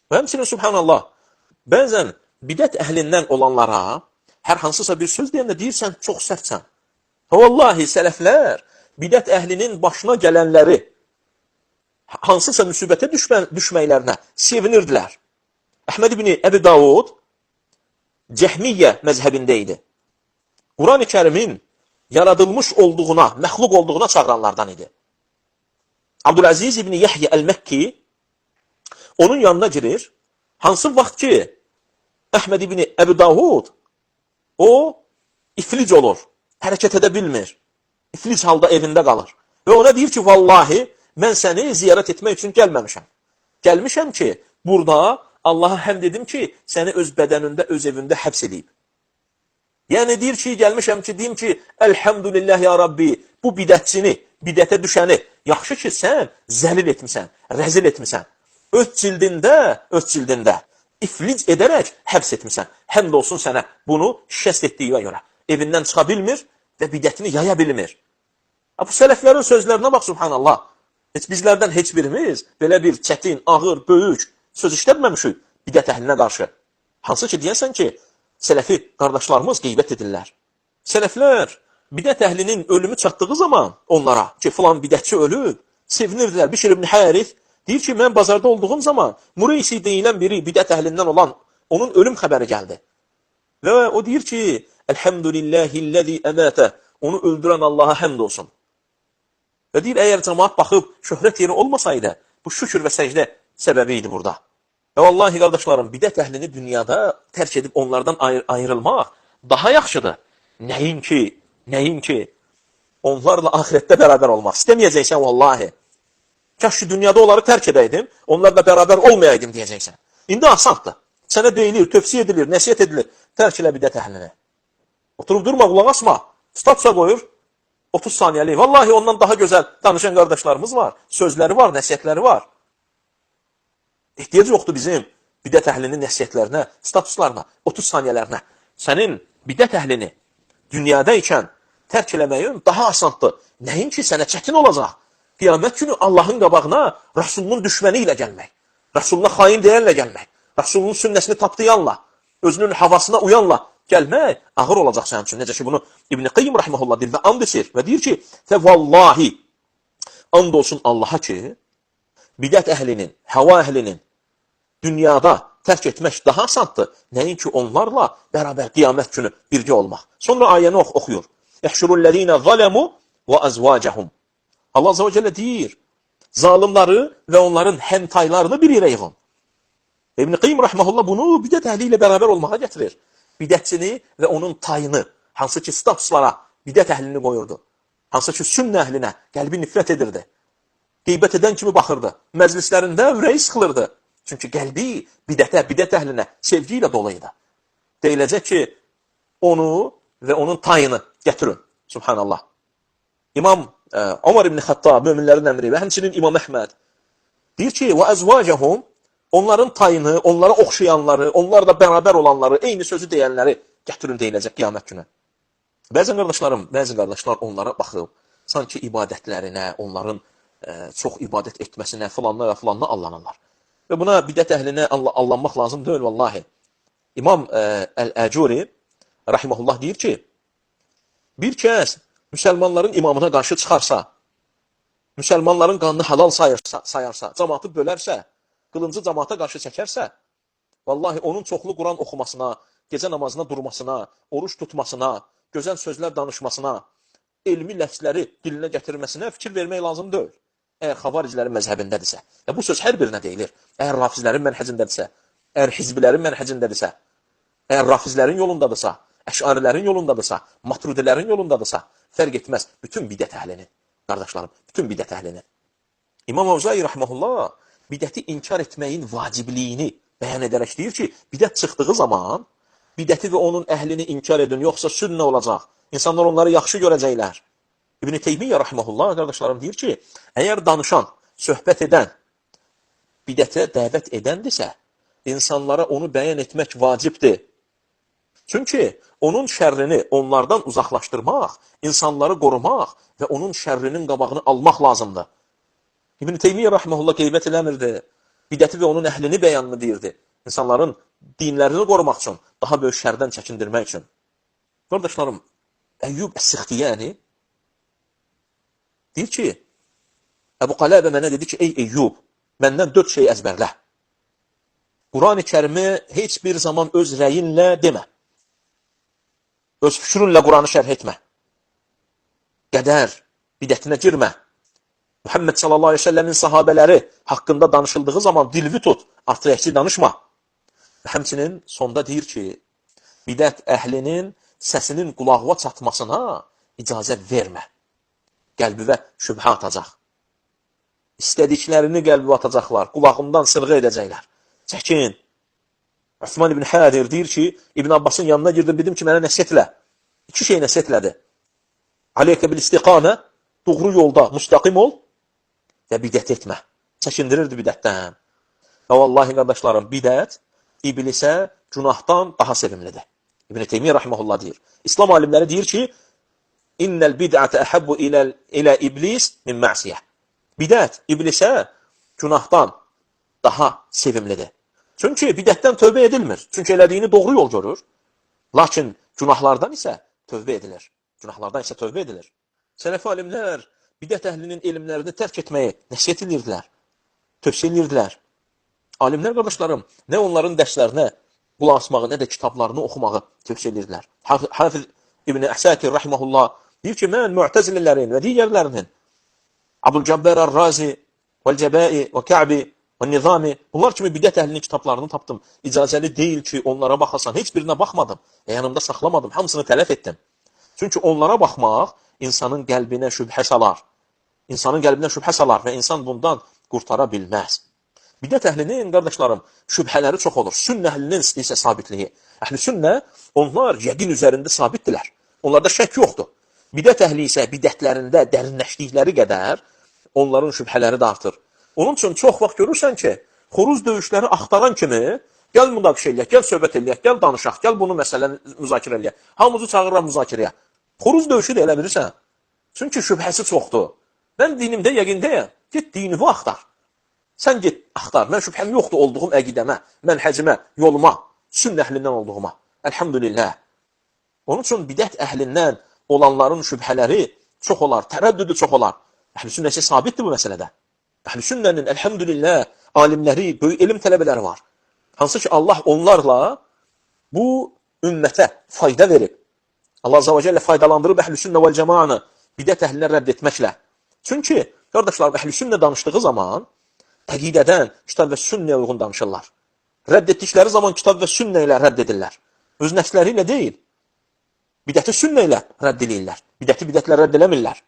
Və həmçinin subhanallah, bəzən bidət əhlindən olanlara hər hansısa bir söz deyəndə deyirsən, çox sərtsən. Vallahi sələflər bidət əhlinin başına gələnləri hansısa müsibətə düşməklərinə sevinirdilər. Əhməd ibn Əbi Davud Cəhmiyyə məzhəbində idi. Quran-ı Kərimin yaradılmış olduğuna, məxluq olduğuna çağıranlardan idi. Abdüləziz ibn Yəhyə Əl-Məkki onun yanına girir. Hansı vaxt ki Əhməd ibn Əbi Davud o iflic olur, hərəkət edə bilmir. İflic halda evində qalır. Və ona deyir ki, vallahi mən səni ziyarət etmək üçün gəlməmişəm. Gəlmişəm ki, burada Allaha həmd edim ki, səni öz bədənində, öz evində həbs edib. Yəni deyir ki, gəlmişəm ki, deyim ki, Elhamdülillah ya Rabbi, bu bidətçini, bidətə düşəni, yaxşı ki, sən zəlil etmisən, rəzil etmisən. Öz cildində iflic edərək həbs etmisən. Həmd olsun sənə bunu şikəst etdiyinə görə. Evindən çıxa bilmir və bidətini yaya bilmir. Ha, bu sələflərin sözlərinə bax, subhanallah. Heç bizlərdən heç birimiz belə bir çətin, ağır, böyük söz işlətməmişik bidət əhlinə qarşı. Hansı ki, deyəsən ki, sələfi qardaşlarımız qeybət edirlər. Sələflər bidət əhlinin ölümü çatdığı zaman onlara ki, filan bidətçi ölüb, sevinirdilər. Bişir ibn Hərif deyir ki, mən bazarda olduğum zaman Mureysi deyilən biri bidət əhlindən olan onun ölüm xəbəri gəldi. Və o deyir ki, Elhamdülillahilləzi əmətə, onu öldürən Allaha həmd olsun. Və deyir, əgər cəmaat baxıb şöhrət yeri olmasaydı, bu şükür və səcdə səbəbi idi burada. Və vallahi qardaşlarım, bidət əhlini dünyada tərk edib onlardan ayrılmaq daha yaxşıdır. Nəinki onlarla axirətdə bərabər olmaq. İstəməyəcəksən vallahi. Kaş ki, dünyada onları tərk edəydim, onlarla bərabər olmayaydım deyəcəksən. İndi asandır. Sənə deyilir, tövsiyə edilir, nəsihət edilir. Tərk elə bidət əhlini. Oturub durma, qulaq asma. Statusa qoyur, 30 saniyəlik. Vallahi ondan daha gözəl danışan qardaşlarımız var. Sözləri var, nəsihətləri var. Ehtiyac yoxdur bizim bidət əhlinin nəsihətlərinə, statuslarına, 30 saniyələrinə. Sənin bidət əhlini dünyada ikən tərk eləməyin daha asandır. Nəinki sənə çətin olacaq. Qiyamət günü Allahın qabağına Rasulunun düşməni ilə gəlmək, Rasuluna xain deyənlə gəlmək, Rasulunun sünnəsini tapdayanla, özünün havasına uyanla gəlmək ağır olacaq sənin üçün. Necə ki, bunu İbn-i Qeyyim rahimehullah deyir və and içir və deyir ki, fə vallahi, and olsun Allaha ki, bidət əhlinin, hava əhlinin dünyada tərk etmək daha asandır. Nəinki onlarla bərabər qiyamət günü birgə olmaq. Sonra ayəni oxuyur. Yəhşurullezine zalemu və azvacahum. Allah Azze ve Celle deyir, zalimları və onların həmtaylarını bir yerə yığın. İbn-i Qeyyim rahmehullah bunu bidət əhli ilə bərabər olmağa gətirir. Bidətçini və onun tayını, hansı ki statuslara bidət əhlini qoyurdu. Hansı ki sünnə əhlinə qəlbi nifrət edirdi. Qeybət edən kimi baxırdı. Məclislərində ürəyi sıxılırdı. Çünki qəlbi bidətə, bidət əhlinə sevgi ilə dolu idi. Deyiləcək ki, onu və onun tayını gətirin. Subhanallah. İmam Ömər ibn Xattab, möminlərin əmri və həmçinin İmam Əhməd deyir ki, və əzvacəhum, onların tayını, onlara oxşayanları, onlarla bərabər olanları, eyni sözü deyənləri gətirin deyiləcək qiyamət günü. Bəzən qardaşlarım, bəzi qardaşlar onlara baxıb, sanki ibadətlərinə, onların çox ibadət etməsinə, filanına və filanına allanırlar. Və buna bidət əhlinə allanmaq lazım deyil, vallahi. İmam Əl-Əcuri, rahiməhullah deyir ki, bir kəs müsəlmanların imamına qarşı çıxarsa, müsəlmanların qanını halal sayarsa, cəmaatı bölərsə, qılıncı cəmaata qarşı çəkərsə, vallahi onun çoxlu Quran oxumasına, gecə namazına durmasına, oruç tutmasına, gözəl sözlər danışmasına, elmi ləfsləri dilinə gətirməsinə fikir vermək lazım deyil. Əgər xavaricilərin məzhəbindədirsə, və bu söz hər birinə deyilir. Əgər rafizlərin mənhəcindədirsə, əgər hizbilərin mənhəcindədirsə, əgər rafizlərin yolundadırsa, əşarilərin yolundadırsa, matrudilərin yolundadırsa, fərq etməz bütün bidət əhlinin, qardaşlarım, bütün bidət əhlinin. İmam Əvzai rahmehullah bidəti inkar etməyin vacibliyini bəyan edərək deyir ki, bidət çıxdığı zaman bidəti və onun əhlini inkar edin, yoxsa sünnə olacaq. İnsanlar onları yaxşı görəcəklər. İbn-i Teymiyyə rahmehullah qardaşlarım deyir ki, əgər danışan, söhbət edən, bidətə dəvət edəndirsə, insanlara onu bəyan etmək vacibdir. Çünki onun şərrini onlardan uzaqlaşdırmaq, insanları qorumaq və onun şərrinin qabağını almaq lazımdır. İbn-i Teymiyyə rahmehullah qeybət eləmirdi. Bidəti və onun əhlini bəyanını deyirdi. İnsanların dinlərini qorumaq üçün, daha böyük şərdən çəkindirmək üçün. Qardaşlarım, Əyyub Əs-Sixtiyani deyir ki, Əbu Qələbə mənə dedi ki, ey Əyyub, məndən 4 şey əzbərlə. Quran-ı Kərimi heç bir zaman öz rəyinlə demə. Öz fikrinlə Quranı şərh etmə. Qədər, bidətinə girmə. Muhammed sallallahu aleyhi ve sellemin sahabələri haqqında danışıldığı zaman dilvi tut, artıq əksi danışma. Və həmçinin sonda deyir ki, bidət əhlinin səsinin qulağına çatmasına icazə vermə. Qəlbivə şübhə atacaq. İstədiklərini qəlbivə atacaqlar, qulağımdan sırğı edəcəklər. Çəkin. Osman ibn Hədir deyir ki, İbn Abbasın yanına girdim, dedim ki, mənə nəsihət elə. 2 şey nəsihət elədi. Aleykə bil istiqamə, doğru yolda müstəqim ol və bidət etmə. Çəkindirirdi bidətdən. Və vallahi qardaşlarım, bidət iblisə günahdan daha sevimlidir. İbn-i Teymiyyə rahimehullah deyir. İslam alimləri deyir ki, İnnəl bid'ətə əhəbbu ilə iblis min məsiyyə. Bidət iblisə günahdan daha sevimlidir. Çünki bidətdən tövbə edilmir. Çünki elədiyini doğru yol görür. Lakin günahlardan isə tövbə edilir. Günahlardan isə tövbə edilir. Sələfi alimlər bidət əhlinin elmlərini tərk etməyi nəsihət edirdilər. Tövsiyə edirdilər. Alimlər qardaşlarım, nə onların dərslərinə qulaq asmağı, nə də kitablarını oxumağı tövsiyə edirdilər. Hafiz İbn Əsakir rahimehullah deyir ki, mən Mu'təzilələrin və digərlərinin Abdülcəbbar Ar-Razi vəl-Cəbai və Kə'bi və Nizami, bunlar kimi bidət əhlinin kitablarını tapdım. İcazəli deyil ki, onlara baxasan. Heç birinə baxmadım. Yanımda saxlamadım. Hamısını tələf etdim. Çünki onlara baxmaq insanın qəlbinə şübhə salar. İnsanın qəlbinə şübhə salar və insan bundan qurtara bilməz. Bidət əhlinin, qardaşlarım, şübhələri çox olur. Sünnə əhlinin isə sabitliyi. Əhl-i sünnə, onlar yəqin üzərində sabitdirlər. Onlarda şək yoxdur. Bidət əhli isə bidətlərində dərinləşdikləri qədər onların şübhələri də artır. Onun üçün çox vaxt görürsən ki, xoruz döyüşləri axtaran kimi gəl münaqişə eləyək, gəl söhbət eləyək, gəl danışaq, gəl bunu məsələni müzakirə eləyək. Hamımızı çağırıram müzakirəyə. Xoruz döyüşü də elə bilirsən. Çünki şübhəsi çoxdur. Mən dinimdə yəqindəyəm. Get dinini axtar. Sən get axtar. Mən şübhəm yoxdur olduğum əqidəmə, mənhəcimə, yoluma, sünnə əhlindən olduğuma. Elhamdülillah. Onun üçün bidət əhlindən olanların şübhələri çox olar, tərəddüdü çox olar. Əhl-i sünnə isə sabitdir bu məsələdə. Əhl-i sünnənin, elhamdülillah, alimləri, böyük elm tələbələri var. Hansı ki, Allah onlarla bu ümmətə fayda verib. Allah Azza və Cəllə faydalandırıb əhl-i sünnə vəl cəmaanı bidət əhlinə rədd etməklə. Çünki, qardaşlarım, əhl-i sünnə danışdığı zaman əqidədən kitab və sünnəyə uyğun danışırlar. Rədd etdikləri zaman kitab və sünnə ilə rədd edirlər. Öz nəfsləri ilə deyil. Bidəti sünnə ilə rədd eləyirlər. Bidəti bidətlə rədd eləmirlər.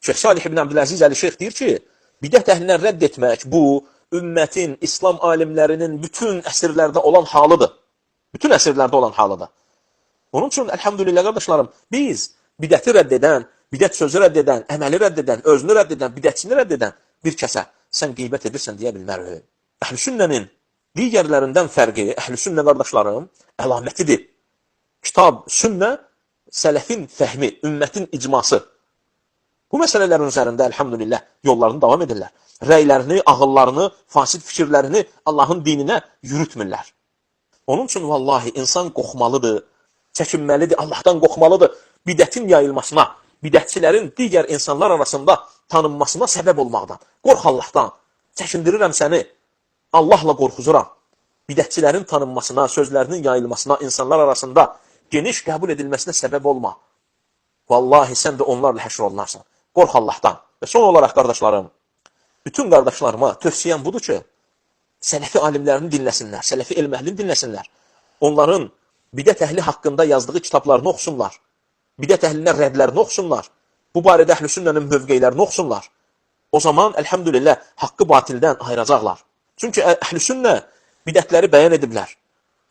Şeyx Salih ibn Abdüləziz Əli Şeyx deyir ki, bidət əhlinə rədd etmək bu, ümmətin, İslam alimlərinin bütün əsrlərdə olan halıdır. Bütün əsrlərdə olan halıdır. Onun üçün, əlhamdülillah qardaşlarım, biz bidəti rədd edən, bidət sözü rədd edən, əməli rədd edən, özünü rədd edən, bidətçini rədd edən bir kəsə sən qeybət edirsən deyə bilmərik. Əhl-i sünnənin digərlərindən fərqi, əhl-i sünnə qardaşlarım, əlamətidir. Kitab, sünnə, sələfin fəhmi, ümmətin icması. Bu məsələlərin üzərində əlhamdülillah yollarını davam edirlər. Rəylərini, ağıllarını, fasid fikirlərini Allahın dininə yürütmürlər. Onun üçün vallahi insan qorxmalıdır, çəkinməlidir, Allahdan qorxmalıdır. Bidətin yayılmasına, bidətçilərin digər insanlar arasında tanınmasına səbəb olmaqdan. Qorx Allahdan. Çəkindirirəm səni. Allahla qorxuzuram. Bidətçilərin tanınmasına, sözlərinin yayılmasına, insanlar arasında geniş qəbul edilməsinə səbəb olma. Vallahi sən də onlarla həşr olunarsan. Qorx Allahdan. Və son olaraq qardaşlarım, bütün qardaşlarıma tövsiyəm budur ki, sələfi alimlərini dinləsinlər, sələfi elm əhlini dinləsinlər. Onların bidət əhli haqqında yazdığı kitablarını oxusunlar. Bidət əhlinə rəddlərini oxusunlar. Bu barədə əhl-i sünnənin mövqeylərini oxusunlar. O zaman əlhamdülillah haqqı batildən ayıracaqlar. Çünki əhl-i sünnə bidətləri bəyan ediblər.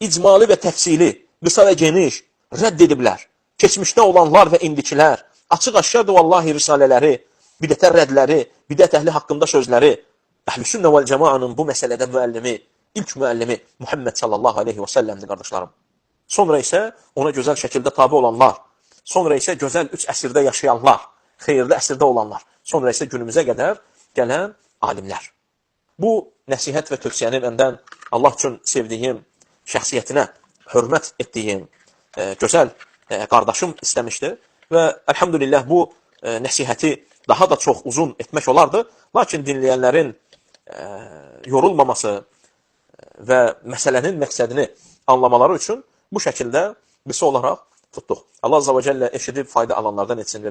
İcmali və təfsili, qısa və geniş rədd ediblər. Keçmişdə olanlar və indikilər, açıq-aşkardır vallahi risalələri, bidətə rəddləri, bidət əhli haqqında sözləri. Əhl-i sünnə vəl cəmaanın bu məsələdə müəllimi, ilk müəllimi Muhammed sallallahu aleyhi və səlləmdir qardaşlarım. Sonra isə ona gözəl şəkildə tabi olanlar, sonra isə gözəl 3 əsrdə yaşayanlar, xeyirli əsrdə olanlar, sonra isə günümüzə qədər gələn alimlər. Bu nəsihət və tövsiyəni məndən Allah üçün sevdiyim, şəxsiyyətinə hörmət etdiyim gözəl qardaşım istəmişdi və əlhamdülillah bu nəsihəti daha da çox uzun etmək olardı. Lakin dinləyənlərin yorulmaması və məsələnin məqsədini anlamaları üçün bu şəkildə qısa olaraq tutduq. Allah Azza və Cəllə eşidib fayda alanlardan etsin.